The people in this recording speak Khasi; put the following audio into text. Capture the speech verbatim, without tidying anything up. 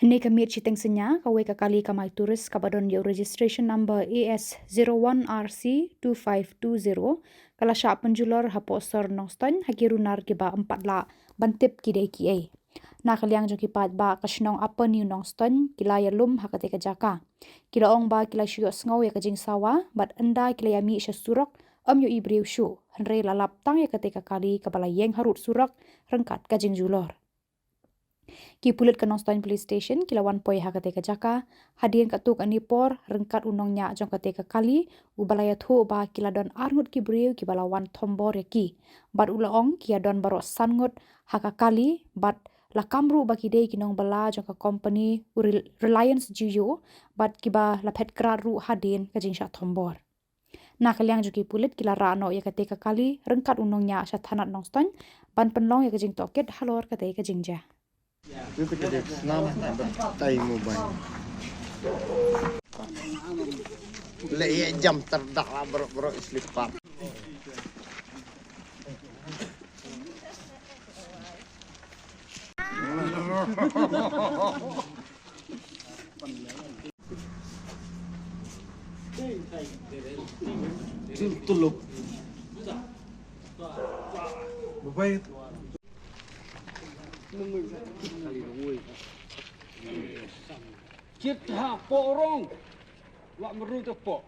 Ne ka miet shiteng synñia, kawei ka kali kamai tourist kaba don ïa u registration number A S zero one R C two five two zero, ka la shah pynjulor hapoh sor Nongstoiñ ha ki runar kiba ym pat lah ban tip ki dei kiei. Na ka liang jong ki paidbah ka shnong Upper New Nongstoiñ, ki la ïalum ha katei ka jaka. Ki la ong ba ki la shu ïohsngew ïa ka jingsawa, bad ynda ki la ïamih sha surok, ym ïohi briew shuh, hynrei la lap tang ïa katei ka kali kaba la ïeng harud surok ryngkat ka jingjulor. Ki pulit ka Nongstoiñ Police Station ki la wan poi ha katei ka jaka hadien katto katne por, ryngkat u nongñiah jong katei ka kali, uba la ïathuh ba ki la don arngut ki briew kiba la wan thombor ïa ki. Bad u la ong ki ïadon baroh san ngut ha ka kali, bad la kam ruh ba ki dei ki nongbylla jong ka company u Rel-, Reliance Jio, bad kiba la phet krad ruh hadien ka jingshah thombor. Na ka liang jong ki pulit ki la rah noh ïa katei ka kali ryngkat u nongñiah sha thanat Nongstoiñ ban pynlong ïa ka jingtohkit halor katei ka jingjia. Ito ka dei snam ba tai mobile. Le ïa jam terdak la bro bro slipper. Chit ha poh rong. Wak meru te poh.